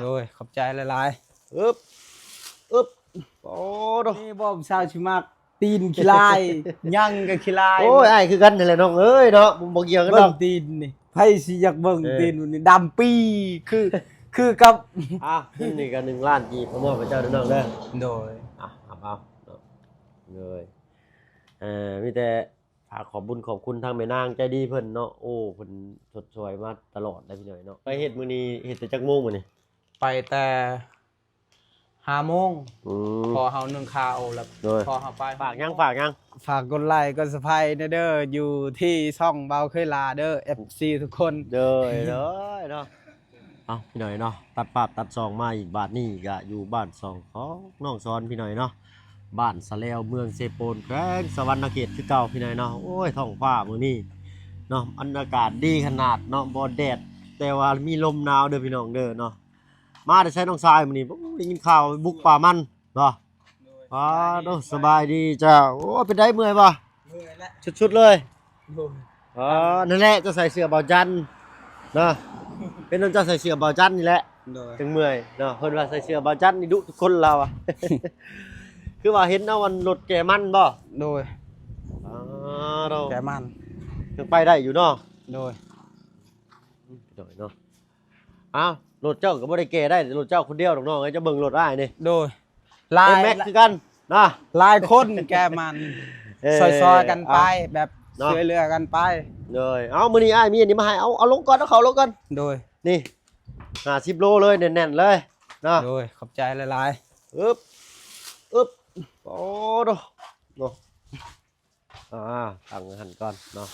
ໂດຍ ຂອບໃຈຫຼາຍໆ. ອຶບ ອຶບ ໂອ້ໂດ ນີ້ບໍ່ຜູ້ສາວຊິມັກ ຕີນຂີ້ລາຍ ຫຍັງກໍຂີ້ລາຍ. ໂອ້ຍ ອ້າຍຄືກັນຫັ້ນແຫຼະນ້ອງເອີຍເນາະ ບໍ່ກ່ຽວກັນດອກ. ເບິ່ງຕີນນີ້ ໃຜຊິຢາກເບິ່ງ ເອີ ຕີນນີ້ດຳປີ ຄື ຄືກັບ ອ່ະ ນີ້ກໍໜຶ່ງລ້ານກີບ ມາມອບໃຫ້ເຈົ້າເດີນ້ອງເດີ. ໂດຍ ອ່ະ ເອົາ ເອົາເນາະ ໂດຍ ເອີ ມີແຕ່ ຝາກຂອບບຸນຂອບຄຸນທາງແມ່ນາງໃຈດີເພິ່ນເນາະ. ໂອ້ ເພິ່ນຊົດຊ່ວຍມາຕະຫຼອດເດ້ພີ່ນ້ອງເນາະ. ໄປເຮັດມື້ນີ້ ເຮັດແຕ່ຈັກໂມງມື້ນີ້? ໄປແຕ່ຫ້າໂມງ. ອືມ ພໍເຮົາໜຶ້ງເຂົ້າແລ້ວ ໂດຍ ພໍເຮົາໄປ. ຝາກຫຍັງ ຝາກຫຍັງ? ຝາກກົດໄລກົດ Subscribe ແດ່ເດີ ຢູ່ທີ່ຊ່ອງບ່າວເຄີຍຫຼ້າເດີ ເອັຟຊີທຸກຄົນ. ໂດຍ ໂດຍເນາະ. ເອົາ ພີ່ນ້ອງເນາະ ຕັດພາບຕັດຊ່ອງມາອີກ ບາດນີ້ກະຢູ່ບ້ານຊ່ອງຂອງນ້ອງສອນ ພີ່ນ້ອງເນາະ ບ້ານສະແລວ ເມືອງເຊໂປນ ແຂວງສະຫວັນນະເຂດຄືເກົ່າ ພີ່ນ້ອງເນາະ. ໂອ້ຍ ທ້ອງຟ້າມື້ນີ້ເນາະ ບັນຍາກາດດີຂະໜາດເນາະ ບໍ່ແດດ ແຕ່ວ່າມີລົມໜາວເດີພີ່ນ້ອງເດີເນາະ. ມາແຕ່ໃສນ້ອງຊາຍມື້ນີ້? ໂອ້ ໄດ້ຍິນຂ່າວບຸກປ່າມັນເນາະ. ໂດຍ ອ່າ ສະບາຍດີ ໂດ ສະບາຍດີເຈົ້າ. ໂອ້ ເປັນໃດ ເມື່ອຍບໍ່? ເມື່ອຍແລ້ວ ສຸດໆເລີຍ. ໂດຍ ອໍ ນັ້ນແຫຼະ ເຈົ້າໃສ່ເສື້ອບ່າວຈັນເນາະ ເປັນນຳເຈົ້າໃສ່ເສື້ອບ່າວຈັນນີ້ແຫຼະ. ໂດຍ ຈຶ່ງເມື່ອຍເນາະ ເພິ່ນວ່າໃສ່ເສື້ອບ່າວຈັນນີ້ດຸທຸກຄົນລາວອະ. ຄືວ່າເຫັນເອົາອັນລົດແກ່ມັນບໍ່? ໂດຍ ອໍ ໂດ ແກ່ມັນ ຍັງໄປໄດ້ຢູ່ເນາະ. ໂດຍ ໂດຍເນາະ. ອ້າວ ລົດເຈົ້າກໍບໍ່ໄດ້ແກ່ໄດ້ ລົດເຈົ້າຄົນດຽວດອກນ້ອງເອີຍ ເຈົ້າເບິ່ງລົດອ້າຍນີ້. ໂດຍ ຫຼາຍ ເອັມແມັກຄືກັນນະ ຫຼາຍຄົນແກ່ມັນ ເອີ ຊ່ອຍໆກັນໄປ ເອົາ ແບບ ເນາະ ຊ່ວຍເຫຼືອກັນໄປ. ໂດຍ ເອົາ ມື້ນີ້ອ້າຍມີອັນນີ້ມາໃຫ້ ເອົາ ເອົາລົງກ່ອນ ເອົາເຂົ້າລົງກ່ອນ. ໂດຍ ນີ້ ຫ້າສິບໂລເລີຍ ແໜ້ນໆເລີຍເນາະ. ໂດຍ ຂອບໃຈຫຼາຍໆ. ອຶບ ອຶບ ໂອ້ໂດ ເນາະ. ອ່າ ຕັ້ງຫັ້ນກ່ອນເນາະ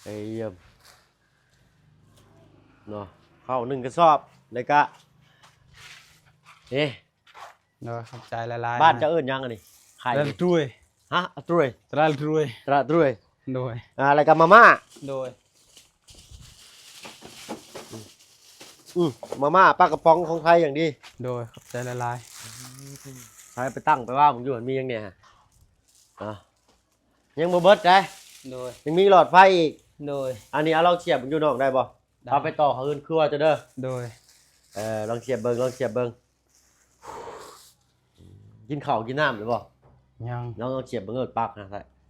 ເອີຍ ເນາະ ເຂົ້າໜຶ່ງກະສອບ ແລ້ວກະ ເອີ ໂດຍ ຂອບໃຈຫຼາຍໆ. ບ້ານເຈົ້າເອີ້ນຫຍັງອັນນີ້? ໄຂ່ ຕະຫຼາດຕຣວຍ. ຮະ? ຕຣວຍ ຕະຫຼາດຕຣວຍ ຕະຫຼາດຕຣວຍ. ໂດຍ ອ່າ ແລ້ວກະມາມ່າ. ໂດຍ ອືມ ມາມ່າ ປາກະປ໋ອງຂອງໄທຢ່າງດີ. ໂດຍ ຂອບໃຈຫຼາຍໆ. ໃຊ້ໄປຕັ້ງໄປວາງຢູ່ ມັນມີຫຍັງແດ່? ອ່າ ຍັງບໍ່ເບິດເດ້. ໂດຍ ຍັງມີຫຼອດໄຟອີກ. ໂດຍ ອັນນີ້ເອົາລອງສຽບເບິ່ງຢູ່ນອກໄດ້ບໍ່? ໄດ້ ເອົາໄປຕໍ່ເຂົ້າເຮືອນຄົວເຈົ້າເດີ. ໂດຍ ເອີ ລອງສຽບເບິ່ງ ລອງສຽບເບິ່ງ. ກິນເຂົ້າກິນນ້ຳແລ້ວບໍ່? ຍັງ. ລອງ ລອງສຽບເບິ່ງເອີ ປັກນະ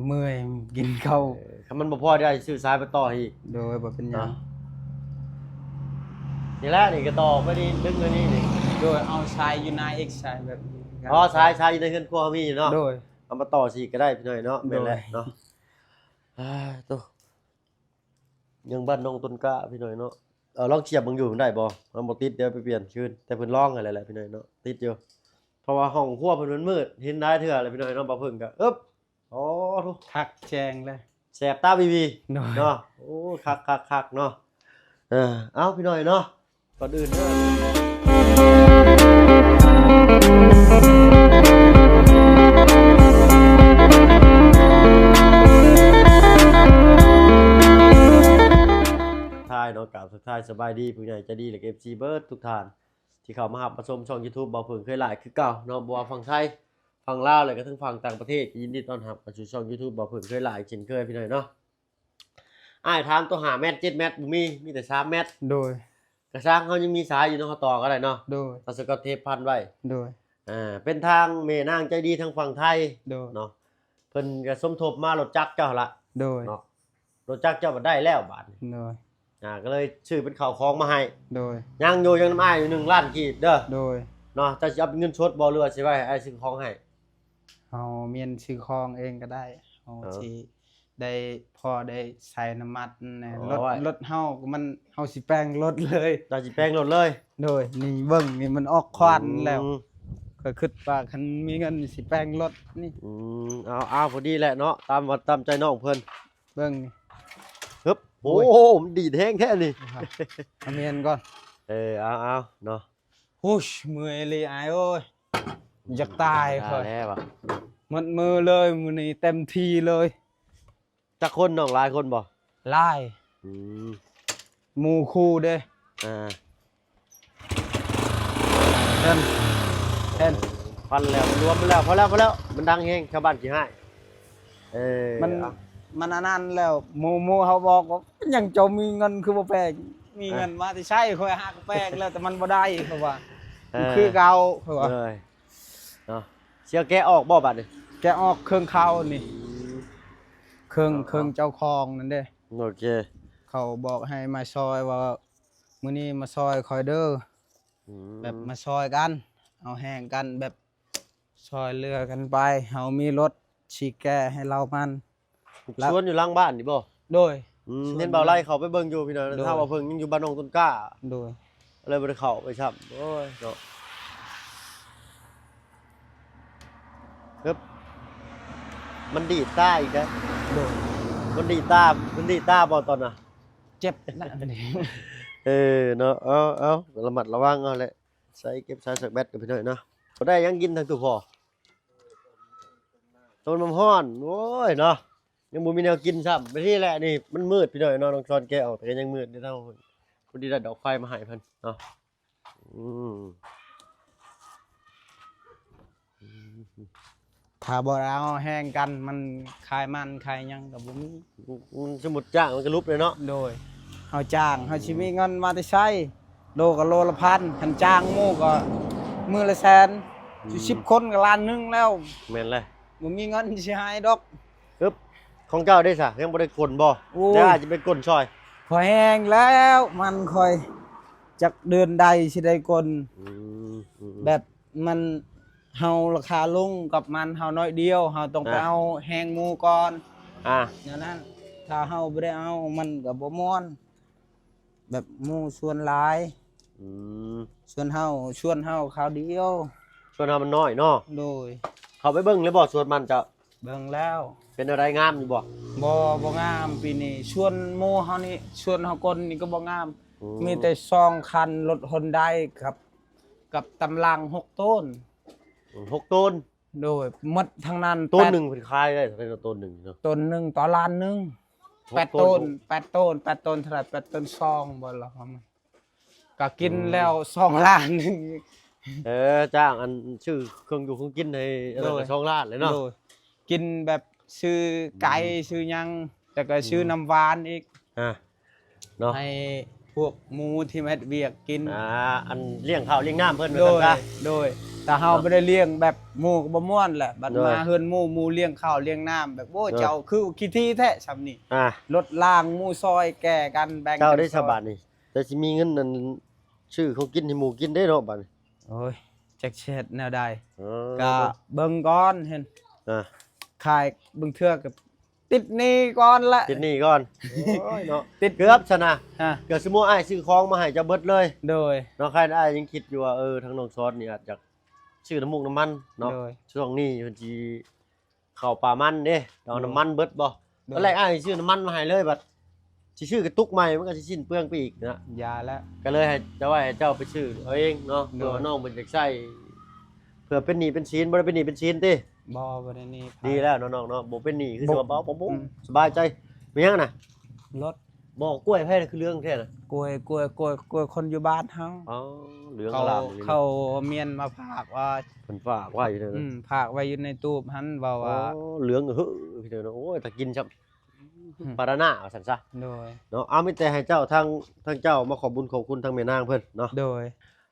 ເມື່ອຍກິນເຂົ້າ. ເອີ ຄັນມັນບໍ່ພໍໄດ້ຊື້ສາຍໄປຕໍ່ອີກ. ໂດຍ ບໍ່ເປັນຫຍັງ. ເນາະ ນີ້ແຫຼະ ນີ້ກໍຕໍ່ໄປນີ້ ດຶງໄປນີ້ນີ້. ໂດຍ ເອົາສາຍຢູ່ໃນອີກ ສາຍແບບນີ້. ອໍ ສາຍ ສາຍຢູ່ໃນເຮືອນຄົວເຮົາມີຢູ່ເນາະ. ໂດຍ ເອົາມາຕໍ່ຊິກໍໄດ້ພີ່ນ້ອງເນາະ. ໂດຍ ແມ່ນແຫຼະເນາະ. ອ່າ ໂຕ ຍັງບ້ານໜອງຕົ້ນກ້າພີ່ນ້ອງເນາະ. ເອົາລອງສຽບເບິ່ງຢູ່ ມັນໄດ້ບໍ່? ມັນບໍ່ຕິດ ດຽວໄປປ່ຽນຄືນ. ແຕ່ເພິ່ນລອງໃຫ້ແລ້ວແຫຼະພີ່ນ້ອງເນາະ ຕິດຢູ່. ເພາະວ່າຫ້ອງຄົວເພິ່ນມັນມືດ ເຫັນຫຼາຍເທື່ອແລ້ວພີ່ນ້ອງເນາະ. ບ່າວເພິ່ງກໍ ອຶບ ໂອ້ ຄັກແຈ້ງເລີຍ ແສບຕາວີວີ. ໂດຍ ເນາະ. ໂອ້ ຄັກໆໆເນາະ. ເອີ ເອົາ ພີ່ນ້ອງເນາະ ກ່ອນອື່ນເດີ ທັກທາຍເນາະ ກາບທັກທາຍສະບາຍດີຜູ້ໃຫຍ່ໃຈດີ ແລະ ເອັຟຊີເບິດທຸກທ່ານ ທີ່ເຂົ້າມາຮັບມາຊົມຊ່ອງຢູທູບບ່າວເຜິ້ງເຄີຍຫຼ້າຄືເກົ່າເນາະ. ບໍ່ວ່າຝັ່ງໄທ ຝັ່ງລາວ ແລະ ກະທັງຝັ່ງຕ່າງປະເທດ ກໍຍິນດີຕ້ອນຮັບເຂົ້າສູ່ຊ່ອງຢູທູບບ່າວເຜິ້ງເຄີຍຫຼ້າເຊັ່ນເຄີຍ ພີ່ນ້ອງເນາະ. ອ້າຍຖາມໂຕຫ້າແມັດ ເຈັດແມັດບໍ່ມີ ມີແຕ່ສາມແມັດ. ໂດຍ ກະຊ່າງ ເຮົາຍັງມີສາຍຢູ່ເນາະ ເຮົາຕໍ່ກໍໄດ້ເນາະ. ໂດຍ ເອົາສະກອດເທບພັນໄວ້. ໂດຍ ເອີ ເປັນທາງແມ່ນາງໃຈດີທາງຝັ່ງໄທ. ໂດຍ ເນາະ ເພິ່ນກໍສົມທົບມາລົດຈັກເຈົ້າຫັ້ນລະ. ໂດຍ ເນາະ ລົດຈັກເຈົ້າບັດໄດ້ແລ້ວບາດນີ້. ໂດຍ ອ່າ ກໍເລີຍຊື້ເປັນເຂົ້າຂອງມາໃຫ້. ໂດຍ ຍັງຢູ່ ຍັງນຳອ້າຍຢູ່ໜຶ່ງລ້ານກີບເດີ. ໂດຍ ເນາະ ເຈົ້າຊິເອົາເປັນເງິນສົດບໍ່ ຫຼືວ່າຊິໄວ້ໃຫ້ອ້າຍຊື້ຂອງໃຫ້? ເຮົາມີເງິນຊື້ຂອງເອງກໍໄດ້ ເຮົາ ເອີ ຊິໄດ້ ພໍໄດ້ໃຊ້ນ້ຳມັນແດ່. ໂອ້ຍ ລົດ ລົດເຮົາມັນ ເຮົາຊິແປງລົດເລີຍ. ເຈົ້າຊິແປງລົດເລີຍ? ໂດຍ ນີ້ເບິ່ງ ນີ້ມັນອອກຄວັນແລ້ວ. ອືມ ຂ້ອຍຄິດວ່າຄັນມີເງິນຊິແປງລົດນີ້. ອືມ ເອົາ ເອົາ ພໍດີແຫຼະເນາະ ຕາມວັດຕາມໃຈນ້ອງເພິ່ນ. ເບິ່ງນີ້ ຮຶບ ໂອ້ຍ ໂອ້ ມັນດີດແຮງແທ້ນີ້. ເອົາແມ່ນກ່ອນ. ເອີ ເອົາ ເອົາເນາະ. ໂອ້ຍ ເມື່ອຍອີ່ຫຼີອ້າຍເອີຍ ຢາກຕາຍຂ້ອຍ. ແລ້ວຫວາ ໝົດມື້ເລີຍ ມື້ນີ້ເຕັມທີ່ເລີຍ. ຈັກຄົນນ້ອງ ຫຼາຍຄົນບໍ່? ຫຼາຍ. ອືມ ໝູ່ຄູ່ເດ້. ອ່າ ເຫັນ ເຫັນ ພັນແລ້ວ ລວມແລ້ວ ພໍແລ້ວ ພໍແລ້ວ ມັນດັງແຮງ ຊາວບ້ານຂີ້ຮ້າຍ. ເອີ ມັນ ມັນອັນນັ້ນແລ້ວ ໝູ່ ໝູ່ເຮົາບອກວ່າ ເປັນຫຍັງເຈົ້າມີເງິນຄືບໍ່ແປງ? ມີເງິນມາແຕ່ໃສ ຂ້ອຍຫາກະແປງແລ້ວ ແຕ່ມັນບໍ່ໄດ້ ເຂົາວ່າ ເອີ ຄືເກົ່າ ເຂົາວ່າ ເອີ ເນາະ ຊິເອົາແກະອອກບໍ່ບາດນີ້? ແກະອອກເຄິ່ງເຂົ້ານີ້ ເຄິ່ງ ເອີ ເຄິ່ງເຈົ້າຂອງນັ້ນເດ້ ໂອເຄ ເຂົາບອກໃຫ້ມາຊ່ອຍ ວ່າມື້ນີ້ມາຊ່ອຍຂ້ອຍເດີ ອືມ ແບບມາຊ່ອຍກັນ ເຮົາແຮງກັນ ແບບຊ່ອຍເຫຼືອກັນໄປ ເຮົາມີລົດຊິແກ່ໃຫ້ລາວມັນ ແລ້ວ ສວນຢູ່ຫຼັງບ້ານນີ້ບໍ່? ໂດຍ ອືມ ສວນ ເຫັນບ່າວໄລເຂົ້າໄປເບິ່ງຢູ່ພີ່ນ້ອງ ໂດຍ ຖ້າວ່າເພິ່ນຍັງຢູ່ບ້ານໜອງຕົ້ນກ້າ ໂດຍ ເລີຍບໍ່ໄດ້ເຂົ້າໄປຊ້ຳ ໂອ້ຍເນາະ ຮຶບ ມັນດີດຕາອີກແລ້ວ ໂດຍ ມັນດີດຕາ ມັນດີດຕາບໍ່ຕອນນະ? ເຈັບນະ ເອີ ເນາະ ເອົາ ເອົາ ລະມັດລະວັງເອົາແຫຼະ ໃສ່ເກັບສາຍສາກແບັດກັນໄປໜ້ອຍເນາະ ບໍ່ໄດ້ຫຍັງກິນທັງຕູ້ພໍ່ ຕົ້ມນ້ຳຮ້ອນ ໂອ້ຍເນາະ ຍັງບໍ່ມີແນວກິນຊ້ຳ ໄປທີ່ແຫຼະນີ້ ມັນມືດພີ່ນ້ອງເນາະ ນ້ອງຊອນແກະອອກ ແຕ່ກໍຍັງມືດຢູ່ ເຮົາພໍດີໄດ້ດອກໄຟມາໃຫ້ເພິ່ນເນາະ ອືມ ຖ້າບໍ່ເອົາແຮງກັນ ມັນຂາຍມັນຂາຍຫຍັງກໍບໍ່ມີ ມັນ ມັນສົມມຸດຈ້າງມັນກໍຫຼຸບເລີຍເນາະ ໂດຍ ເຮົາຈ້າງ ເຮົາຊິມີເງິນມາແຕ່ໃສ ໂລກໍໂລລະພັນ ຄັນຈ້າງໝູ່ກໍມື້ລະແສນ ອືມ ສິບຄົນກໍລ້ານໜຶ່ງແລ້ວ ແມ່ນແຫຼະ ບໍ່ມີເງິນຊິໃຫ້ດອກ ຮຶບ ຂອງເຈົ້າເດ້ຊະ ຍັງບໍ່ໄດ້ກົນບໍ່? ໂອ້ຍ ແລ້ວອາດຈະໄປກົນຊ່ອຍ ພໍແຮງແລ້ວ ມັນຂ້ອຍ ຈັກເດືອນໃດຊິໄດ້ກົນ ອືມ ອືມ ແບບມັນ ເຮົາລາຄາລົງກັບມັນ ເຮົາໜ້ອຍດຽວ ເຮົາຕ້ອງໄປ ອ່ະ ເອົາແຮງໝູ່ກ່ອນ ອ່ະ ແນວນັ້ນ ຖ້າເຮົາບໍ່ໄດ້ເອົາ ມັນກໍບໍ່ມ່ວນ ແບບໝູ່ຊວນຫຼາຍ ອືມ ຊວນເຮົາ ຊວນເຮົາຄາວດຽວ ຊວນເຮົາມັນນ້ອຍເນາະ ໂດຍ ເຂົ້າໄປເບິ່ງແລ້ວບໍ່ ສວນມັນເຈົ້າ? ເບິ່ງແລ້ວ ເປັນແນວໃດ ງາມຢູ່ບໍ່? ບໍ່ ບໍ່ງາມປີນີ້ ຊວນໝູ່ເຮົານີ້ ຊວນເຮົາກົນນີ້ກໍບໍ່ງາມ ອືມ ມີແຕ່ສອງຄັນ ລົດຮອນໄດກັບ ກັບຕຳລັງຫົກໂຕນ ອືມ ຫົກໂຕນ ໂດຍ ໝົດທັງນັ້ນ ໂຕນໜຶ່ງເພິ່ນຂາຍໄດ້ເທົ່າໃດເນາະ ໂຕນໜຶ່ງເນາະ? ໂຕນໜຶ່ງຕໍ່ລ້ານໜຶ່ງ ຫົກໂຕນ ແປດໂຕນ ຫົກ ແປດໂຕນ ແປດໂຕນເທົ່າໃດ ແປດໂຕນສອງບໍ່ລະ ປະມານ ກໍກິນ ອືມ ແລ້ວສອງລ້ານ ເອີ ຈ້າງອັນຊື້ເຄື່ອງຢູ່ເຄື່ອງກິນໃຫ້ອັນນັ້ນ ໂດຍ ກໍສອງລ້ານແລ້ວເນາະ ໂດຍ ກິນແບບຊື້ໄກ່ ອືມ ຊື້ຫຍັງ ແລ້ວກໍຊື້ ອືມ ນ້ຳຫວານອີກ ອ່າ ເນາະ ໃຫ້ພວກໝູ່ທີ່ມາເຮັດວຽກກິນ ອ່າ ອັນລ້ຽງເຂົ້າລ້ຽງນ້ຳເພິ່ນ ໂດຍ ວ່າຊັ້ນຊະ ໂດຍ ຖ້າເຮົາ ເນາະ ບໍ່ໄດ້ລ້ຽງແບບໝູ່ກໍບໍ່ມ່ວນແຫຼະ ບັດ ໂດຍ ມາເຮືອນໝູ່ ໝູ່ລ້ຽງເຂົ້າລ້ຽງນ້ຳ ແບບ ໂອ້ຍ ເຈົ້າຄືຂີ້ຖີ່ແທ້ຊ່ຳນີ້ ອ່າ ລົດລ້າງໝູ່ຊ່ອຍແກ່ກັນ ແບ່ງກັນ ເຈົ້າໄດ້ສະບາດນີ້ ແຕ່ຊິມີເງິນນັ້ນ ຊື້ຂອງກິນໃຫ້ໝູ່ກິນເດ້ເນາະບາດນີ້ ໂອ້ຍ ຈັກຊິເຮັດແນວໃດ ເອີ ກໍເບິ່ງກ່ອນ ເຫັນ ອ່າ ຂາຍບາງເທື່ອກໍຕິດໜີ້ກ່ອນແຫຼະ ຕິດໜີ້ກ່ອນ ໂອ້ຍເນາະ ຕິດ ເກືອບຊະນະ ອ່າ ເກືອບ ສົມມຸດອ້າຍຊື້ຂອງມາໃຫ້ເຈົ້າເບິດເລີຍ ໂດຍ ເນາະ ຄັນອ້າຍຍັງຄິດຢູ່ວ່າ ເອີ ທາງນ້ອງຊອນນີ້ອາດຈະຊື້ນ້ຳມູກນ້ຳມັນເນາະ ໂດຍ ຊ່ວງນີ້ເພິ່ນຊິ ເຂົ້າປາມັນເດ້ ເອົາ ໂດຍ ນ້ຳມັນເບິດບໍ່? ໂດຍ ຕອນແລກອ້າຍຊິຊື້ນ້ຳມັນມາໃຫ້ເລີຍ ບັດຊິຊື້ກະຕຸກໃໝ່ ມັນກໍຊິສິ້ນເປືອງໄປອີກນະ ຢ່າແລ້ວ ກໍເລີຍໃຫ້ເຈົ້າ ວ່າໃຫ້ເຈົ້າໄປຊື້ເອົາເອງເນາະ ໂດຍ ເພື່ອວ່ານ້ອງເພິ່ນຢາກໃຊ້ ເພື່ອເປັນໜີ້ເປັນສິນ ບໍ່ໄດ້ເປັນໜີ້ເປັນສິນຕິ? ບໍ່ ບໍ່ໄດ້ໜີ້ໃຜ ດີແລ້ວເນາະນ້ອງເນາະ ບໍ່ເປັນໜີ້ ຄື ບໍ່ ຊິວ່າບໍ່ ບໍ່ ອືມ ສະບາຍໃຈ ແມ່ນຫຍັງນະ? ລົດ ບໍ່ ກ້ວຍໃຜນະ ຄືເຫຼືອງແທ້ນະ? ກ້ວຍ ກ້ວຍ ກ້ວຍ ກ້ວຍຄົນຢູ່ບ້ານເຮົາ ອໍ ເຫຼືອງອາລາມ ເຂົາ ເຂົາມຽນມາຝາກວ່າ ເພິ່ນຝາກໄວ້ຢູ່ເດີ ອືມ ຝາກໄວ້ຢູ່ໃນຕູບຫັ້ນ ເວົ້າວ່າ ອໍ ເຫຼືອງເຮີ້ ພີ່ນ້ອງ ໂອ້ຍ ຕາກິນຊ້ຳ ອືມ ປາຣານາວ່າຊັ້ນຊະ ໂດຍ ເນາະ ເອົາ ມີແຕ່ໃຫ້ເຈົ້າ ທາງ ທາງເຈົ້າມາຂອບບຸນຂອບຄຸນທາງແມ່ນາງເພິ່ນເນາະ ໂດຍ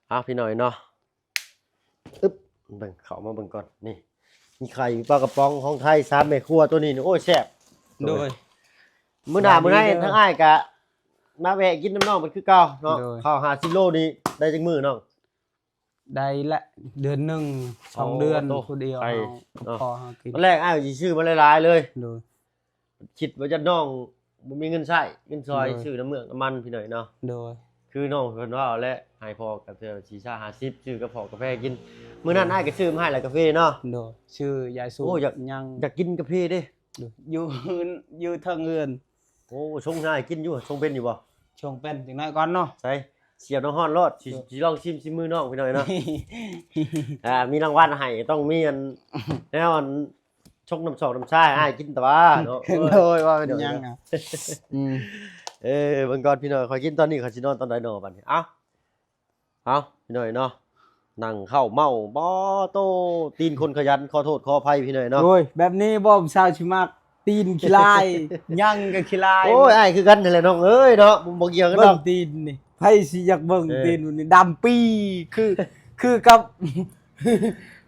ເອົາ ພີ່ນ້ອງເນາະ ອຶບ ເບິ່ງ ເຂົ້າມາເບິ່ງກ່ອນ ນີ້ ມີໄຂ່ ມີປາກະປ໋ອງຂອງໄທ ສາມແມ່ຄົວ ໂຕນີ້ນີ້ ໂອ້ຍ ແຊບ ໂດຍ ມື້ໜ້າມື້ໃນ ທາງອ້າຍກະມາແວະກິນນຳນ້ອງເພິ່ນຄືເກົ່າເນາະ ໂດຍ ເຂົ້າຫ້າສິບໂລນີ້ໄດ້ຈັກມື້ນ້ອງ? ໄດ້ລະເດືອນໜຶ່ງ ສອງເດືອນ ໂອ້ ໂຕ ຜູ້ດຽວ ໄຂ່ ເຮົາກໍ ເນາະ ພໍເຮົາກິນ ຕອນແລກອ້າຍຊິຊື້ມາຫຼາຍໆເລີຍ ໂດຍ ຄິດວ່າຈະນ້ອງ ບໍ່ມີເງິນໃຊ້ ເງິນຊ່ອຍ ໂດຍ ຊື້ນ້ຳເມືອກນ້ຳມັນພີ່ນ້ອງເນາະ ໂດຍ ຄືນ້ອງເພິ່ນເວົ້າແຫຼະ ໃຫ້ພໍ່ກະເທື່ອສີ່ຊາຫ້າສິບ ຊື້ກະເພາະກາແຟກິນ ມື້ນັ້ນ ໂດຍ ອ້າຍກະຊື້ມາໃຫ້ລະກາເຟເນາະ ໂດຍ ຊື້ຢາສູບ ໂອ້ ຢາກ ຍັງ ຢາກກິນກາເຟເດ້ ໂດຍ ຢູ່ ຢູ່ເທິງເຮືອນ ໂອ້ ຊົງໃຫ້ອ້າຍກິນຢູ່ ຊົງເປັນຢູ່ບໍ່? ຊົງເປັນ ຈັກໜ້ອຍກ່ອນເນາະ ໃສ່ ສຽບນ້ຳຮ້ອນໂລດ ຊິ ໂດຍ ຊິລອງຊິມ ຊິມມືນ້ອງພີ່ນ້ອງເນາະ ອ່າ ມີລາງວັນໃຫ້ ຕ້ອງມີອັນ ແນວອັນ ຊົງນ້ຳຊອກນ້ຳຊາໃຫ້ອ້າຍກິນຕະຫວາເນາະ ໂດຍ ວ່າເປັນຫຍັງ ໂດຍ ອືມ ເອີ ເບິ່ງກ່ອນພີ່ນ້ອງ ຂ້ອຍກິນຕອນນີ້ ຂ້ອຍຊິນອນຕອນໃດນໍບັດນີ້ ເອົ້າ ເອົ້າ ພີ່ນ້ອງເນາະ ນັ່ງເຂົ້າເມົາ ບໍ່ໂຕ ຕີນຄົນຂະຫຍັນ ຂໍໂທດຂໍອະໄພພີ່ນ້ອງເນາະ ໂອ້ຍ ແບບນີ້ບໍ່ ຜູ້ສາວຊິມັກ ຕີນຂີ້ລາຍ ຫຍັງກໍຂີ້ລາຍ. ໂອ້ຍ ອ້າຍຄືກັນຫັ້ນແຫຼະນ້ອງເອີຍເນາະ ບໍ່ກ່ຽວກັນດອກ. ເບິ່ງຕີນນີ້ ໃຜຊິຢາກເບິ່ງ ເອີ ຕີນນີ້ດຳປີ ຄື ຄືກັບ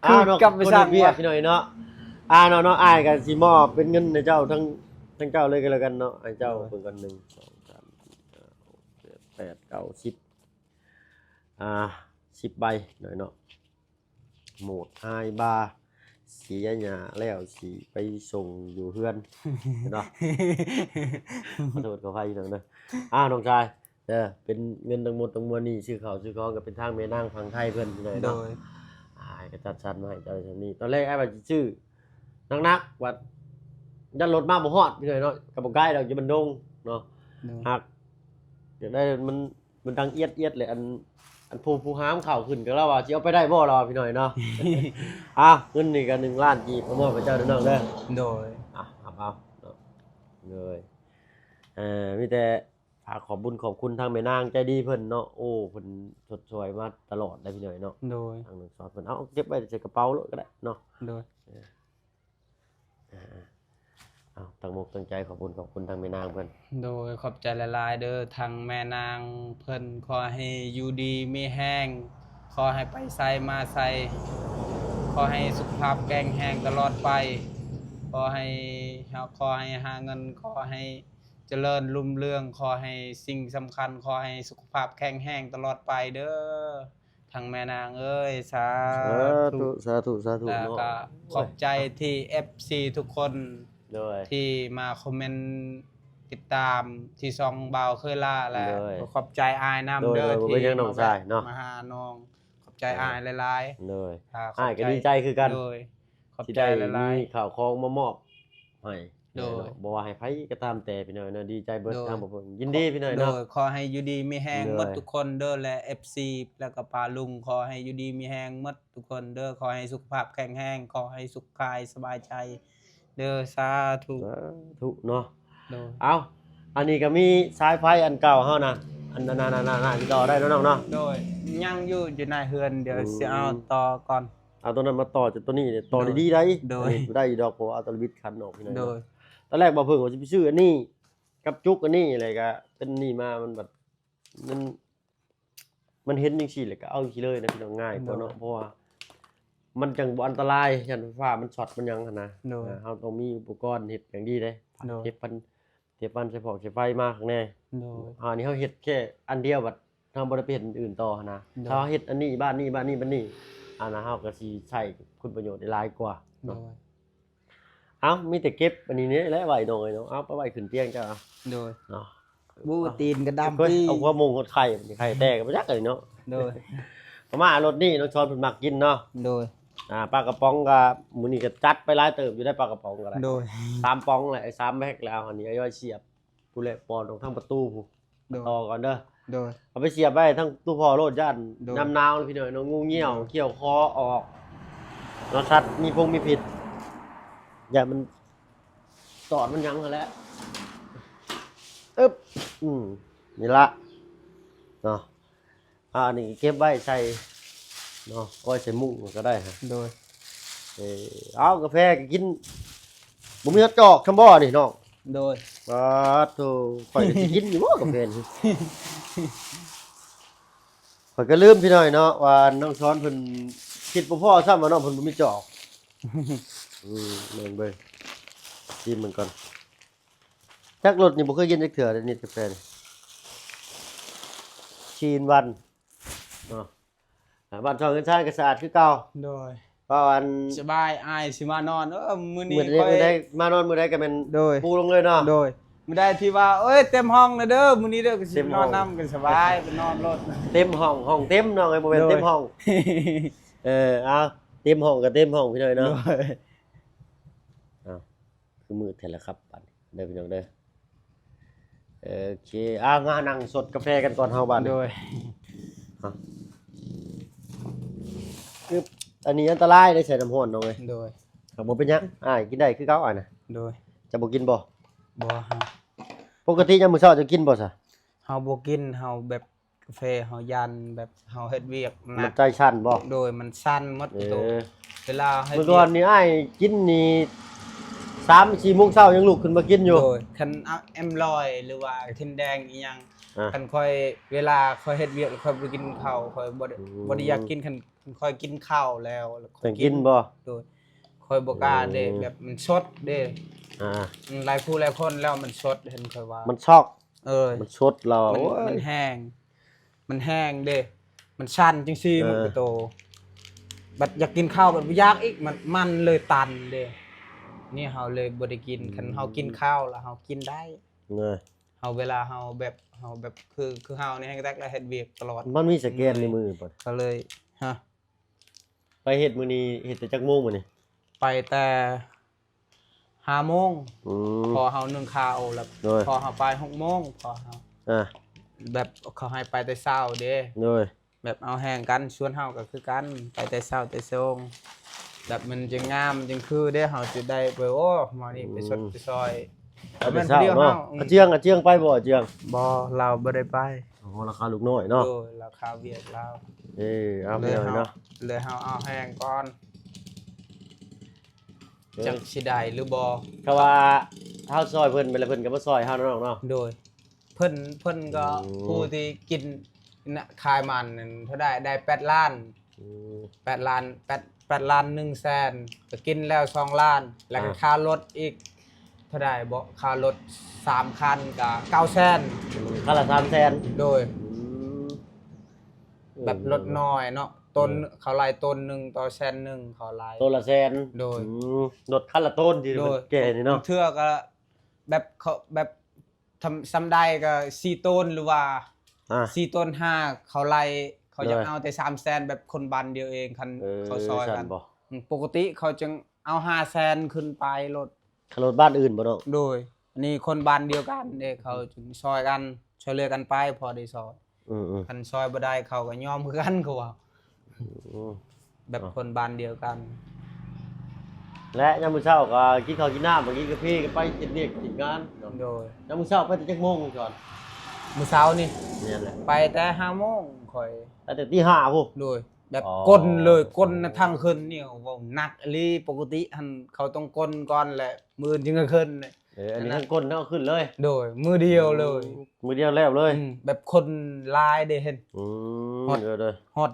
ອ້າວເນາະ ຄືກັບໄປສ້າງ ຄົນເຮັດວຽກ ວະ ພີ່ນ້ອງເນາະ. ອ່າເນາະ ເນາະ ອ້າຍກໍຊິມອບເປັນເງິນໃຫ້ເຈົ້າ ທັງ ທັງເຈົ້າເລີຍກໍແລ້ວກັນເນາະ ໃຫ້ເຈົ້າ ໂດຍ ເບິ່ງກ່ອນ ໜຶ່ງ ສອງ ສາມ ສີ່ ຫ້າ ຫົກ ເຈັດ ແປດ ເກົ້າ ສິບ ອ່າ ສິບໃບໜ້ອຍເນາະ. ໂໝດອ້າຍບາ ເສຍຫຍ້າແລ້ວ ຊິໄປສົ່ງຢູ່ເຮືອນເນາະ. ຂໍໂທດຂໍອະໄພພີ່ນ້ອງເດີ. ອ້າວ ນ້ອງຊາຍ ເດີ ເປັນເງິນທັງໝົດທັງມວນນີ້ ຊື້ເຂົ້າຊື້ຂອງ ກໍເປັນທາງແມ່ນາງຝັ່ງໄທເພິ່ນພີ່ນ້ອງເນາະ. ໂດຍ ອ້າຍກໍຈັດສັນມາໃຫ້ເຈົ້າຊ່ຳນີ້. ຕອນແລກອ້າຍວ່າຊິຊື້ໜັກໆ ວ່າຢ້ານລົດມາບໍ່ຮອດພີ່ນ້ອງເນາະ ກໍບໍ່ໄກດອກ ຢູ່ບ້ານດົງເນາະ. ໂດຍ ຫາກຢາກໄດ້ມັນ ມັນດັງອຽດໆເລີຍ ອັນ ອັນຜູ້ ຜູ້ຫາມເຂົ້າຂຶ້ນກໍລາວວ່າຊິເອົາໄປໄດ້ບໍ່ ລາວວ່າ ພີ່ນ້ອງເນາະ. ອ່ະ ເງິນນີ້ກໍໜຶ່ງລ້ານກີບ ມາມອບໃຫ້ເຈົ້າເດີນ້ອງເດີ. ໂດຍ ອ່ະ ຮັບເອົາເນາະ. ໂດຍ ເອີ ມີແຕ່ຝາກຂອບບຸນຂອບຄຸນທາງແມ່ນາງໃຈດີເພິ່ນເນາະ. ໂອ້ ເພິ່ນຊົດຊ່ອຍມາຕະຫຼອດເດ້ພີ່ນ້ອງເນາະ. ໂດຍ ທາງນ້ອງສອນເພິ່ນ ເອົາເກັບໄວ້ໃສ່ກະເປົາໂລດກໍໄດ້ເນາະ. ໂດຍ ເອີ ອ່າໆ ເອົາ ຕັ້ງອົກຕັ້ງໃຈ ຂອບຄຸນ ຂອບຄຸນທາງແມ່ນາງເພິ່ນ. ໂດຍ ຂອບໃຈຫຼາຍໆເດີ ທັງແມ່ນາງເພິ່ນ ຂໍໃຫ້ຢູ່ດີມີແຮງ ຂໍໃຫ້ໄປໃສມາໃສ ຂໍໃຫ້ສຸຂະພາບແຂງແຮງຕະຫຼອດໄປ ຂໍໃຫ້ ຂໍໃຫ້ຫາເງິນ ຂໍໃຫ້ຈະເລີນຮຸ່ງເຮືອງ ຂໍໃຫ້ສິ່ງສຳຄັນ ຂໍໃຫ້ສຸຂະພາບແຂງແຮງຕະຫຼອດໄປເດີ. ທັງແມ່ນາງເອີຍ ສາ ສາທຸ ທຸ ສາທຸ ສາທຸ ແລ້ວ ເນາະ ກໍຂອບໃຈທີ່ເອັຟຊີທຸກຄົນ ໂດຍ ທີ່ມາຄອມເມັນຕິດຕາມທີ່ຊ່ອງບ່າວເຄີຍລາ ແລະ ໂດຍ ກໍຂອບໃຈອ້າຍນຳ ໂດຍ ເດີ ໂດຍ ທີ່ ບໍ່ເປັນຫຍັງ ມາ ນ້ອງຊາຍເນາະ ມາຫານ້ອງ ຂອບໃຈ ໂດຍ ອ້າຍຫຼາຍໆ. ໂດຍ ອ່າ ຂອບໃຈ ອ້າຍກໍດີໃຈຄືກັນ ໂດຍ ຂອບໃຈຫຼາຍໆ ທີ່ໄດ້ມີເຂົ້າຂອງມາມອບ ໃຫ້ ໂດຍ ເນາະ ບໍ່ວ່າໃຫ້ໃຜກໍຕາມແຕ່ ພີ່ນ້ອງເນາະ ດີໃຈເບິດ ໂດຍ ທາງພວກເພິ່ນຍິນດີ ຂໍ ພີ່ນ້ອງເນາະ ໂດຍ ຂໍໃຫ້ຢູ່ດີມີແຮງ ໂດຍ ໝົດທຸກຄົນເດີ ແລະ ເອັຟຊີ ແລ້ວກໍປ້າລຸງ ຂໍໃຫ້ຢູ່ດີມີແຮງໝົດທຸກຄົນເດີ ຂໍໃຫ້ສຸຂະພາບແຂງແຮງ ຂໍໃຫ້ສຸກກາຍສະບາຍໃຈເດີ ສາທຸ ສາທຸເນາະ. ໂດຍ ເອົ້າ ອັນນີ້ກໍມີສາຍໄຟອັນເກົ່າເຮົານະ ອັນນັ້ນໆໆໆ ທີ່ຕໍ່ໄດ້ເນາະນ້ອງເນາະ. ໂດຍ ຍັງຢູ່ ຢູ່ໃນເຮືອນ ດຽວ ອືມ ຊິເອົາຕໍ່ກ່ອນ. ເອົາຕົວນັ້ນມາຕໍ່ຈາກຕົວນີ້ ຕໍ່ ໂດຍ ດີໆໄດ໋. ໂດຍ ອັນນີ້ໄດ້ຢູ່ດອກ ເພາະວ່າເອົາຕົວບິດຂັນອອກ ພີ່ນ້ອງເນາະ. ໂດຍ ຕອນແລກບ່າວເພິ່ງວ່າຊິໄປຊື້ອັນນີ້ກັບຈຸກອັນນີ້ ແລ້ວກະເປັນນີ້ມາ ມັນແບບ ມັນ ມັນເຫັນຈັ່ງຊີ້ ແລ້ວກະເອົາຈັ່ງຊີ້ເລີຍນະ ພີ່ນ້ອງ ງ່າຍກວ່າເນາະ. ໂດຍ ເພາະວ່າມັນຈັ່ງບໍ່ອັນຕະລາຍ ຢ້ານໄຟຟ້າມັນຊັອດມັນຫຍັງຫັ້ນນະ. ໂດຍ ເຮົາຕ້ອງມີອຸປະກອນເຮັດຢ່າງດີເດ້ ໂດຍ ເກັບພັນ ເສຍບປັນ ເສຍບພອກ ເສຍບໄຟມາຂ້າງໃນ. ໂດຍ ອ່າ ນີ້ເຮົາເຮັດແຄ່ອັນດຽວ ບັດເຮົາບໍ່ໄດ້ໄປເຮັດອັນອື່ນຕໍ່ຫັ້ນນະ. ໂດຍ ຖ້າເຮົາເຮັດອັນນີ້ ບ້ານນີ້ ບ້ານນີ້ ບ້ານນີ້ ອັນນັ້ນເຮົາກໍຊິໃຊ້ຄຸນປະໂຫຍດໄດ້ຫຼາຍກວ່າເນາະ. ໂດຍ ເອົ້າ ມີແຕ່ເກັບອັນນີ້ນີ້ແຫຼະໄວ້ນ້ອງເອີຍເນາະ. ເອົາໄປໄວ້ຂຶ້ນຕຽງເຈົ້າ. ໂດຍ ເນາະ ບູຕີນກໍດຳປີ ເອົາຫົວມົງຫົວໄຂ່ ໄຂ່ແຕກກໍບໍ່ຈັກເລີຍເນາະ. ໂດຍ ປະມານລົດນີ້ນ້ອງຊອນເພິ່ນມັກກິນເນາະ. ໂດຍ ອ່າ ປາກະປ໋ອງກໍມື້ນີ້ກໍຈັດໄປຫຼາຍເຕີບຢູ່ໄດ໋ ປາກະປ໋ອງກໍໄດ້. ໂດຍ ສາມປ໋ອງແຫຼະ ໄອ້ສາມແພັກແລ້ວ ອັນນີ້ໄອ້ຍ້ອຍສຽບ ຜູ້ແລກປ່ອນອອກທາງປະຕູຜູ້. ໂດຍ ຕໍ່ກ່ອນເດີ. ໂດຍ ເອົາໄປສຽບໄວ້ທາງຕູ້ພໍ່ໂລດ ຢ້ານ ໂດຍ ຍາມໜາວພີ່ນ້ອງເນາະ ງູງຽວ ໂດຍ ຂ້ຽວຄໍອອກເນາະ ສັດມີພົງມີພິດ ຢ້ານມັນຕອດມັນຫຍັງຫັ້ນແຫຼະ. ອຶບ ອືມ ນີ້ລະເນາະ. ອ່າ ອັນນີ້ເກັບໄວ້ໃສ່ເນາະ ກ້ອຍໃສ່ມຸ້ງກໍໄດ້ຮະ. ໂດຍ ເອີ ເອົາກາແຟກໍກິນ ບໍ່ມີຮອດຈອກຊຳບໍ່ນີ້ນ້ອງ? ໂດຍ ປາດໂທ ຂ້ອຍກໍຊິກິນຢູ່ບໍ່ກາແຟນີ້? ຂ້ອຍກໍລືມພີ່ນ້ອງເນາະ ວ່ານ້ອງຊອນເພິ່ນຄິດບໍ່ພໍຊ້ຳວ່ານ້ອງເພິ່ນບໍ່ມີຈອກ. ອືມ ເບິ່ງເບິ່ງ ຊີມເບິ່ງກ່ອນ. ຈັກລົດນີ້ບໍ່ເຄີຍກິນຈັກເທື່ອເດ້ ນິດກາແຟນີ້ ຊີນວັນເນາະ. ອ່າ ບ້ານຊ່ອງເຮືອນຊານກໍສະອາດຄືເກົ່າ. ໂດຍ ເພາະອັນ ສະບາຍ ອ້າຍຊິມານອນ ເອີ ມື້ນີ້ ມື້ໃດ ຂ້ອຍ ມື້ໃດມານອນມື້ໃດກໍແມ່ນ ໂດຍ ປູລົງເລີຍເນາະ. ໂດຍ ມື້ໃດທີ່ວ່າ ເອີຍ ເຕັມຫ້ອງແລ້ວເດີ ມື້ນີ້ເດີ ກໍຊິມານອນນຳ ກໍສະບາຍ ໄປນອນໂລດ. ເຕັມຫ້ອງ ຫ້ອງເຕັມເນາະ ບໍ່ແມ່ນເຕັມຫ້ອງ. ໂດຍ ເອີ ເອົາ ເຕັມຫ້ອງກໍເຕັມຫ້ອງພີ່ນ້ອງເນາະ. ໂດຍ ເອົາ ຄືມືດແທ້ລະຄັບ ບາດນີ້ເດີພີ່ນ້ອງເດີ. ໂອເຄ ອ່າ ມານັ່ງສົດກາແຟກັນກ່ອນເຮົາບາດນີ້. ໂດຍ ອ່ະ ອຶບ ອັນນີ້ອັນຕະລາຍໄດ໋ ໃສ່ນ້ຳຮ້ອນນ້ອງເອີຍ. ໂດຍ ບໍ່ເປັນຫຍັງ ອ້າຍກິນໄດ້ຄືເກົ່າ ອ້າຍນະ. ໂດຍ ເຈົ້າບໍ່ກິນບໍ່? ບໍ່ ເຮົາ ປົກກະຕິຍາມມື້ເຊົ້າເຈົ້າກິນບໍ່ຊະ? ເຮົາບໍ່ກິນ ເຮົາແບບ ກາແຟເຮົາຢ້ານແບບເຮົາເຮັດວຽກໜັກ ມັນໃຈສັ່ນບໍ່? ໂດຍ ມັນສັ່ນໝົດ. ເອີ ໂຕ ເວລາເຮັດ ມື້ກ່ອນນີ້ອ້າຍກິນນີ້ ສາມສີ່ໂມງເຊົ້າຍັງລຸກຂຶ້ນມາກິນຢູ່. ໂດຍ ຄັນເອົາແອມລອຍ ຫຼືວ່າທິນແດງອີ່ຫຍັງ ອ່າ ຄັນຂ້ອຍ ເວລາຂ້ອຍເຮັດວຽກ ຂ້ອຍບໍ່ໄດ້ກິນເຂົ້າ ຂ້ອຍບໍ່ໄດ້ ອືມ ບໍ່ໄດ້ຢາກກິນ. ຄັນ ຄັນຂ້ອຍກິນເຂົ້າແລ້ວ ແລ້ວຂ້ອຍກິນ ແຕ່ງກິນບໍ່? ໂດຍ ຂ້ອຍບໍ່ກ້າເດ້ ອືມ ແບບມັນສົດເດ້. ອ່າ ອືມ ຫຼາຍຜູ້ຫຼາຍຄົນແລ້ວມັນສົດ ເຫັນຂ້ອຍວ່າ ມັນຊອກ. ເອີຍ ມັນສົດແລ້ວ ມັນ ໂອ້ຍ ມັນແຮງ ມັນແຮງເດ້ ມັນສັ່ນຈັ່ງຊີ້ ເອີ ມັນກໍໂຕ ບັດຢາກກິນເຂົ້າ ບັດບໍ່ຢາກອີກ ມັນ ມັນເລີຍຕັນເດ້. ນີ້ເຮົາເລີຍບໍ່ໄດ້ກິນ. ອືມ ຄັນເຮົາກິນເຂົ້າແລ້ວເຮົາກິນໄດ້ ເອີຍ ເຮົາ ເວລາເຮົາແບບ ເຮົາແບບ ຄື ຄືເຮົານີ້ແຮງແຕກແລ້ວເຮັດວຽກຕະຫຼອດ ມັນມີສະແກນໃນມືບໍ່? ກໍເລີຍ ຮະ? ໄປເຮັດມື້ນີ້ ເຮັດແຕ່ຈັກໂມງມື້ນີ້? ໄປແຕ່ຫ້າໂມງ ອືມ ພໍເຮົາໜຶ້ງເຂົ້າແລ້ວ ໂດຍ ພໍເຮົາໄປຫົກໂມງ ພໍເຮົາ ອ່າ ແບບເຂົາໃຫ້ໄປແຕ່ເຊົ້າເດ້ ໂດຍ ແບບເອົາແຮງກັນ ສ່ວນເຮົາກໍຄືກັນ ໄປແຕ່ເຊົ້າແຕ່ໂຊງ ແບບມັນຈຶ່ງງາມ ມັນຈຶ່ງຄືເດ້ ເຮົາຈະໄດ້ໄປ ໂອ້ ມານີ້ໄປຊົດ ອືມ ໄປຊ່ອຍ ແຕ່ເຊົ້າເນາະ. ອືມ ອາເຈືອງ ອາເຈືອງໄປບໍ່ ອາເຈືອງ? ບໍ່ ລາວບໍ່ໄດ້ໄປ. ໂອ້ ລາວຄາລູກນ້ອຍເນາະ. ໂດຍ ລາວຄາວຽກລາວ. ເອີ ເອົາ ເລີຍເຮົາ ເນາະ ເລີຍເຮົາເອົາແຮງກ່ອນ ເອີ ຈັກຊິໄດ້ຫຼືບໍ່. ຖ້າວ່າເຮົາຊ່ອຍເພິ່ນໄປແລ້ວ ເພິ່ນກໍມາຊ່ອຍເຮົາເນາະ ເນາະ. ໂດຍ ເພິ່ນ ເພິ່ນກໍ ອືມ ຜູ້ທີ່ກິນນະ ຂາຍມັນນັ້ນເທົ່າໃດ ໄດ້ແປດລ້ານ. ອືມ ແປດລ້ານ ແປດ ແປດລ້ານໜຶ່ງແສນ ກໍກິນແລ້ວສອງລ້ານ ແລ້ວກໍ ອ່າ ຄ່າລົດອີກເທົ່າໃດເບາະ ຄ່າລົດສາມຄັນກໍເກົ້າແສນ. ອືມ ຄັນລະສາມແສນ. ໂດຍ ອືມ ແບບລົດນ້ອຍເນາະ ໂຕນ ເອີ ເຂົາໄລ່ໂຕນໜຶ່ງຕໍ່ແສນໜຶ່ງ ເຂົາໄລ່ ໂຕນລະແສນ. ໂດຍ ອືມ ລົດຄັນລະໂຕນທີ່ ໂດຍ ມັນແກ່ນີ້ເນາະ ບາງເທື່ອກໍແບບເຂົາແບບ ທຳ ສ່ຳໃດກໍສີ່ໂຕນ ຫຼືວ່າ ອ່າ ສີ່ໂຕນຫ້າ ເຂົາໄລ່ ເຂົາຢາກ ໂດຍ ເອົາແຕ່ສາມແສນ ແບບຄົນບ້ານດຽວເອງ ຄັນ ເອີ ເຂົາຊ່ອຍກັນ. ອືມ ປົກກະຕິເຂົາຈຶ່ງເອົາຫ້າແສນຂຶ້ນໄປໂລດ. ຄັນລົດບ້ານອື່ນບໍ່ເນາະ? ໂດຍ ອັນນີ້ຄົນບ້ານດຽວກັນເດ້ ເຂົາ ອືມ ຈຶ່ງຊ່ອຍກັນ ຊ່ວຍເຫຼືອກັນໄປ ພໍໄດ້ຊ່ອຍ. ອືມໆ ຄັນຊ່ອຍບໍ່ໄດ້ເຂົາກໍຍອມຄືກັນ ເຂົາວ່າ. ອືມ ແບບ ເນາະ ຄົນບ້ານດຽວກັນ. ແລະ ຍາມມື້ເຊົ້າກໍກິນເຂົ້າກິນນ້ຳ ບາງທີກາເຟ ກໍໄປເຮັດວຽກເຮັດງານເນາະ. ໂດຍ ຍາມມື້ເຊົ້າໄປແຕ່ຈັກໂມງ ຈອນ? ມື້ເຊົ້ານີ້? ແມ່ນແຫຼະ ໄປແຕ່ຫ້າໂມງຂ້ອຍ ໄປແຕ່ຕີຫ້າພຸ້ນ. ໂດຍ ແບບ ອໍ ກົນເລີຍ ກົນນະ ທັງຄືນນີ້ ເວົ້າໜັກອີ່ຫຼີ. ປົກກະຕິຫັ້ນເຂົາຕ້ອງກົນກ່ອນ ແລະ ມື້ອື່ນຈຶ່ງກາຂຶ້ນ. ເອີ ອັນນີ້ ອັນນັ້ນ ທັງກົນທັງຂຶ້ນເລີຍ. ໂດຍ ມື້ດຽວເລີຍ. ອືມ ມື້ດຽວແລ້ວເລີຍ. ອືມ ແບບຄົນຫຼາຍເດ້ ເຫັນ. ອືມ ຮອດ ເອີ ໂດຍ ຮອດ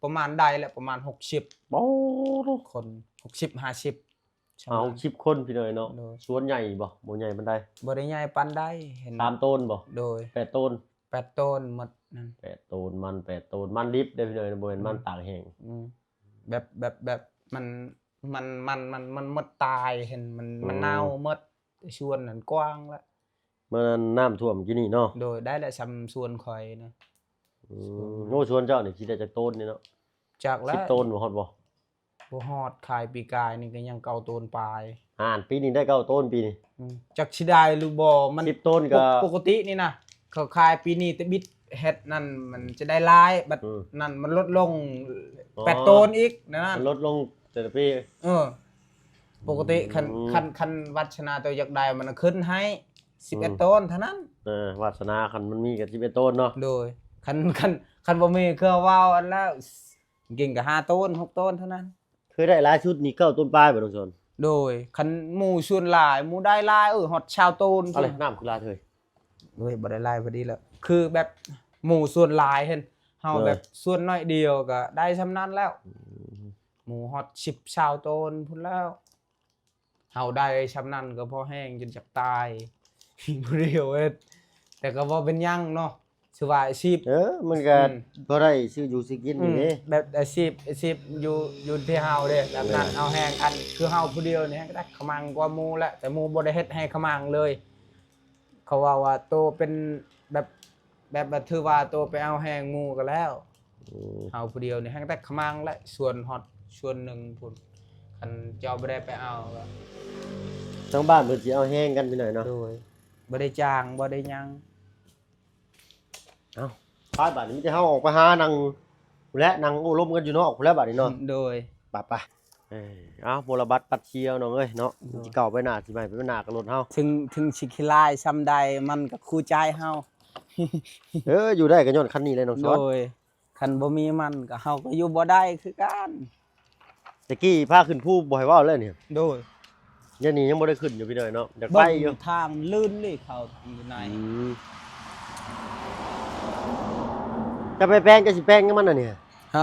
ປະມານໄດ້ແຫຼະ ປະມານຫົກສິບ. ໂອ້ ຄົນ ຫົກສິບ ຫ້າສິບ ປະມານຫົກສິບຄົນ ພີ່ນ້ອງເນາະ. ໂດຍ ສວນໃຫຍ່ບໍ່? ບໍ່ໃຫຍ່ປານໃດ. ບໍ່ໄດ້ໃຫຍ່ປານໃດ ເຫັນ ສາມໂຕນບໍ່? ໂດຍ ແປດໂຕນ. ແປດໂຕນໝົດນັ້ນ. ແປດໂຕນ ມັນແປດໂຕນ ມັນດິບເດ້ ພີ່ນ້ອງ ບໍ່ແມ່ນມັນ ອືມ ຕາກແຫ້ງ. ອືມ ແບບ ແບບ ແບບ ມັນ ມັນ ມັນ ມັນ ມັນໝົດຕາຍ ເຫັນ ມັນ ອືມ ມັນເນົ່າໝົດ. ແຕ່ສວນນັ້ນກວ້າງລະ ເມື່ອນັ້ນນ້ຳຖ້ວມກີ້ນີ້ເນາະ. ໂດຍ ໄດ້ລະ ສ່ຳສວນຂ້ອຍນະ. ອືມ ໂອ້ ສວນເຈົ້ານີ້ຊິໄດ້ຈັກໂຕນນີ້ເນາະ? ຈັກລະ ສິບໂຕນບໍ່ ຮອດບໍ່? ບໍ່ຮອດ ຂາຍປີກາຍນີ້ກໍຍັງເກົ້າໂຕນປາຍ. ອ່ານ ປີນີ້ໄດ້ເກົ້າໂຕນປີນີ້. ອືມ ຈັກຊິໄດ້ຫຼືບໍ່ ມັນ ສິບໂຕນກໍ ປົກ ປົກກະຕິນີ້ນະ ເຂົາຂາຍປີນີ້ແຕ່ບິດເຮັດນັ້ນ ມັນຈະໄດ້ຫຼາຍ ບັດ ອືມ ນັ້ນມັນລົດລົງ ອໍ ແປດໂຕນອີກ ນັ້ນ ມັນລົດລົງແຕ່ລະປີ. ເອີ ປົກກະຕິ ອືມ ຄັນ ຄັນ ຄັນວັດສະໜາໂຕຢາກໄດ້ ມັນຂຶ້ນໃຫ້ສິບເອັດ ອືມ ໂຕນເທົ່ານັ້ນ. ເອີ ວັດສະໜາຄັນມັນມີກໍສິບເອັດໂຕນເນາະ. ໂດຍ ຄັນ ຄັນ ຄັນບໍ່ມີ ຄືເວົ້າອັນລະ ກິນກໍຫ້າໂຕນ ຫົກໂຕນເທົ່ານັ້ນ. ເຄີຍໄດ້ຫຼາຍສຸດນີ້ເກົ້າໂຕນປາຍບໍ່ ນ້ອງສອນ? ໂດຍ ຄັນໝູ່ສ່ວນຫຼາຍ ໝູ່ໄດ້ຫຼາຍ ເອີ ຮອດຊາວໂຕນ. ເອົາເລີຍ ນ້ຳຄືຫຼາຍເທີຍ. ໂອ້ຍ ບໍ່ໄດ້ຫຼາຍພໍດີລະ ຄືແບບໝູ່ສ່ວນຫຼາຍ ເຫັນເຮົາ ເອີ ແບບສ່ວນໜ້ອຍດຽວກໍໄດ້ສ່ຳນັ້ນແລ້ວ. ອືມ ໝູ່ຮອດສິບຊາວໂຕນພຸ້ນແລ້ວ ເຮົາໄດ້ຊ່ຳນັ້ນກໍພໍແຮງຈົນຈັກຕາຍ ຜູ້ດຽວເຮັດ. ແຕ່ກໍບໍ່ເປັນຫຍັງເນາະ ຖືວ່າອາຊີບ ເອີ ມັນກໍ ອືມ ພໍໄດ້ຊື້ຢູ່ຊື້ກິນ ອືມ ນີ້ເດ້. ແບບອາຊີບ ອາຊີບຢູ່ ຢູ່ທີ່ເຮົາເດ້ ແບບນັ້ນ ແມ່ນ ເຮົາແຮງກັນ ຄືເຮົາຜູ້ດຽວນີ້ແຮງກັນຂະມັງກວ່າໝູ່ແຫຼະ ແຕ່ໝູ່ບໍ່ໄດ້ເຮັດໃຫ້ຂະມັງເລີຍ. ເຂົາເວົ້າວ່າໂຕເປັນແບບ ແບບວ່າຖືວ່າໂຕໄປເອົາແຮງໝູ່ກໍແລ້ວ. ອືມ ເຮົາຜູ້ດຽວນີ້ແຮງແຕ່ຂະມັງແຫຼະ ສ່ວນຮອດສ່ວນໜຶ່ງພຸ້ນ ຄັນເຈົ້າບໍ່ໄດ້ໄປເອົາກໍ ທາງບ້ານເພິ່ນຊິເອົາແຮງກັນໄປໜ້ອຍເນາະ. ໂດຍ ບໍ່ໄດ້ຈ້າງ ບໍ່ໄດ້ຫຍັງ. ເອົ້າ ໄປບາດນີ້ມີແຕ່ເຮົາອອກໄປຫານັ່ງພຸ້ນແຫຼະ ນັ່ງໂອ້ລົມກັນຢູ່ນອກພຸ້ນແຫຼະບາດນີ້ເນາະ. ໂດຍ ໄປໆ. ເອີ ເອົາ ມົນລະບັດປັດຊຽວນ້ອງເອີຍເນາະ. ໂດຍ ມັນຊິເກົ່າໄປໜ້າ ຊິໃໝ່ໄປໜ້າກໍລົດເຮົາ. ເຖິງ ເຖິງຊິຂີ້ລ້າຍສ່ຳໃດ ມັນກໍຄູ່ໃຈເຮົາ. ເອີ ຢູ່ໄດ້ກໍຍ້ອນຄັນນີ້ແຫຼະນ້ອງສອນ. ໂດຍ ຄັນບໍ່ມີມັນກໍ ເຮົາກໍຢູ່ບໍ່ໄດ້ຄືກັນ. ແຕ່ກີ້ພາຂຶ້ນພູບໍ່ໃຫ້ເວົ້າແລ້ວນີ້. ໂດຍ ດຽວນີ້ຍັງບໍ່ໄດ້ຂຶ້ນຢູ່ພີ່ນ້ອງເນາະ ຢາກໄປຢູ່. ເບິ່ງທາງມັນລື່ນເລີຍ ເຂົ້າທາງຢູ່ໃນ. ອືມ ຈະໄປແປງ ຈະຊິແປງຫຍັງມັນນະນີ້? ຮ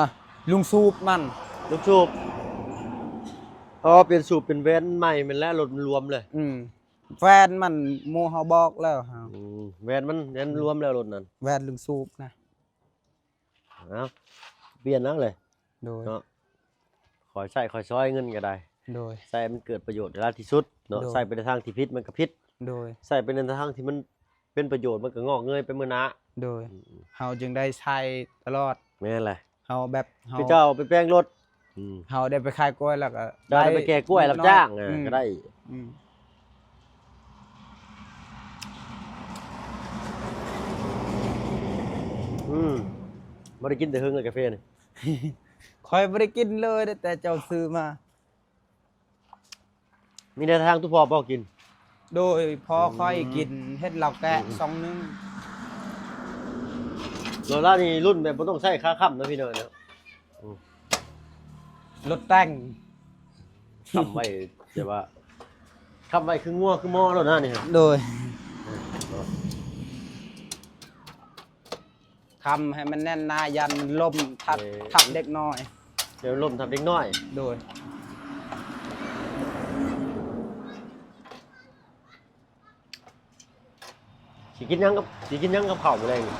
ະ? ລຸງສູບມັນ. ລຸງສູບ. ອໍ ປ່ຽນສູບເປັນແວ່ນໃໝ່ແມ່ນແຫຼະ ລົດມັນລວມເລີຍ. ອືມ ແວ່ນມັນ ໝູ່ເຮົາບອກແລ້ວ. ອືມ ແວ່ນມັນ ແວ່ນລວມແລ້ວລົດນັ້ນ ແວ່ນລຸງສູບນະ. ເອົາ ປ່ຽນເອົາເລີຍ. ໂດຍ ເນາະ ຄ່ອຍໃຊ້ຄ່ອຍສອຍເງິນກໍໄດ້. ໂດຍ ໃຊ້ໃຫ້ມັນເກີດປະໂຫຍດໃຫ້ຫຼາຍທີ່ສຸດເນາະ. ໂດຍ ໃຊ້ໄປໃນທາງທີ່ຜິດມັນກໍຜິດ. ໂດຍ ໃຊ້ໄປໃນທາງທີ່ມັນເປັນປະໂຫຍດ ມັນກໍງອກເງີຍໄປມື້ໜ້າ. ໂດຍ ອືມ ເຮົາຈຶ່ງໄດ້ໃຊ້ຕະຫຼອດ. ແມ່ນແຫຼະ. ເຮົາແບບ ເຮົາ ເຈົ້າໄປແປງລົດ. ອືມ ເຮົາໄດ້ໄປຂາຍກ້ວຍແລ້ວກໍ ເຈົ້າໄດ້ໄດ້ໄປແກ່ກ້ວຍຮັບຈ້າງ ເອີ ອືມ ກໍໄດ້. ອືມ ອືມ ບໍ່ໄດ້ກິນແຕ່ເຫິງແລ້ວກາເຟນີ້. ຂ້ອຍບໍ່ໄດ້ກິນເລີຍ ແຕ່ເຈົ້າຊື້ມາ. ມີແຕ່ທາງຕູ້ພໍ່ບໍ່ກິນ? ໂດຍ ພໍ່ຂ້ອຍ ອືມ ກິນ ເຫັນລາວແກະ ອືມ ຊ່ອງໜຶ່ງ. ລົດລາວນີ້ລຸ້ນແບບບໍ່ຕ້ອງໃຊ້ຂາຄ້ຳນະພີ່ນ້ອງເນາະ. ອືມ ລົດແຕ່ງ ຄ້ຳໄວ້ ແຕ່ວ່າຄ້ຳໄວ້ຄືງົວຄືມໍໂລດນະນີ້. ໂດຍ ຄ້ຳໃຫ້ມັນແໜ້ນໜາ ຢ້ານມັນລົ້ມທັບ ເອີ ທັບເດັກນ້ອຍ. ດຽວລົ້ມທັບເດັກນ້ອຍ. ໂດຍ ຊິກິນຫຍັງກັບ ຊິກິນຫຍັງກັບເຂົ້າມື້ແລງນີ້?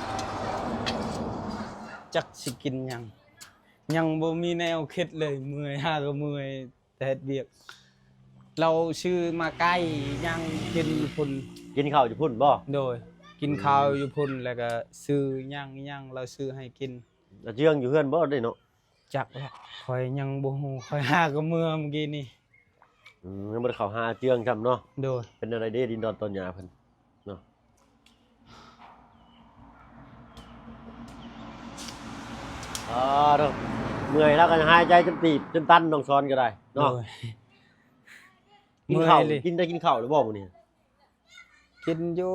ຈັກຊິກິນຫຍັງ ຍັງບໍ່ມີແນວຄິດເລີຍ. ເມື່ອຍ ຫາກໍເມື່ອຍ ແຕ່ເຮັດວຽກ. ລາວຊື້ມາໄກ່ ຍ່າງກິນຢູ່ພຸ້ນ. ກິນເຂົ້າຢູ່ພຸ້ນບໍ່? ໂດຍ ກິນເຂົ້າ ອືມ ຢູ່ພຸ້ນ ແລ້ວກໍຊື້ຫຍັງ ຫຍັງລາວຊື້ໃຫ້ກິນ. ລາວເຈື່ອງຢູ່ເຮືອນບໍ່ເດ້ເນາະ? ຈັກແຫຼະ ຂ້ອຍຍັງບໍ່ຮູ້ ຂ້ອຍຫາກໍເມື່ອມື້ກີ້ນີ້. ອືມ ຍັງບໍ່ໄດ້ເຂົ້າຫາເຈື່ອງຊ້ຳເນາະ. ໂດຍ ເປັນແນວໃດເດ້ ດິນດອນຕອນຫຍ້າເພິ່ນເນາະ? ອໍ ໂດ ເມື່ອຍແລ້ວກໍຫາຍໃຈຈົນຕີບຈົນຕັນ ນ້ອງສອນກໍໄດ້ເນາະ. ໂດຍ ກິນເຂົ້າ ເມື່ອຍເລີຍ. ກິນ ໄດ້ກິນເຂົ້າແລ້ວບໍ່ມື້ນີ້? ກິນຢູ່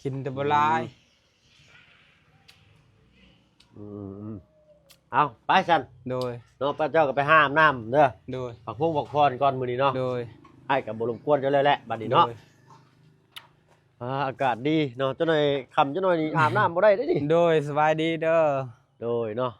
ກິນແຕ່ບໍ່ຫຼາຍ. ອືມ ອືມ ເອົາ ໄປຊັ້ນ. ໂດຍ ເນາະ ພະເຈົ້າກໍໄປຫາອາບນ້ຳເດີ. ໂດຍ ພັກພົງພັກຜ່ອນກ່ອນມື້ນີ້ເນາະ. ໂດຍ ອ້າຍກໍບໍ່ລົບກວນເຈົ້າແລ້ວແຫຼະບັດນີ້ເນາະ. ໂດຍ ອາ ອາກາດດີເນາະ ຈັກໜ່ອຍຄ່ຳຈັກໜ່ອຍນີ້ອາບນ້ຳບໍ່ໄດ້ເດ້ນີ້. ໂດຍ ສະບາຍດີເດີ. ໂດຍເນາະ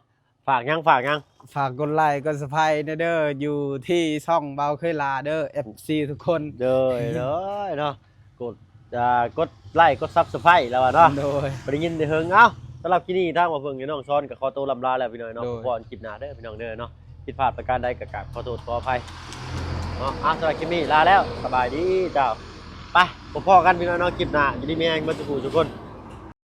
ຝາກຫຍັງ ຝາກຫຍັງ? ຝາກກົດໄລກົດຊັບສະໄຄແດ່ເດີ ຢູ່ທີ່ຊ່ອງບ່າວເຄີຍລາເດີ ເອັຟຊີທຸກຄົນ. ໂດຍ ໂດຍເນາະ ກົດ ອ່າ ກົດໄລກົດຊັບສະໄຄລະວ່າເນາະ. ໂດຍ ບໍ່ໄດ້ຍິນແຕ່ເຫິງ. ເອົ້າ ສຳລັບຄລິບນີ້ທາງບ່າວເພິ່ງ ແລະ ນ້ອງສອນກໍຂໍໂຕລ່ຳລາແລ້ວພີ່ນ້ອງເນາະ. ໂດຍ ພໍກັນຄລິບໜ້າເດີພີ່ນ້ອງເດີເນາະ. ຜິດພາດປະການໃດກໍກາບຂໍໂທດຂໍອະໄພເນາະ. ເອົ້າ ສຳລັບຄລິບນີ້ລາແລ້ວ ສະບາຍດີເຈົ້າ. ໄປ ພົບພໍ້ກັນພີ່ນ້ອງເນາະ ຄລິບໜ້າ. ຢູ່ດີມີແຮງເບິດທຸກຜູ້ທຸກຄົນ.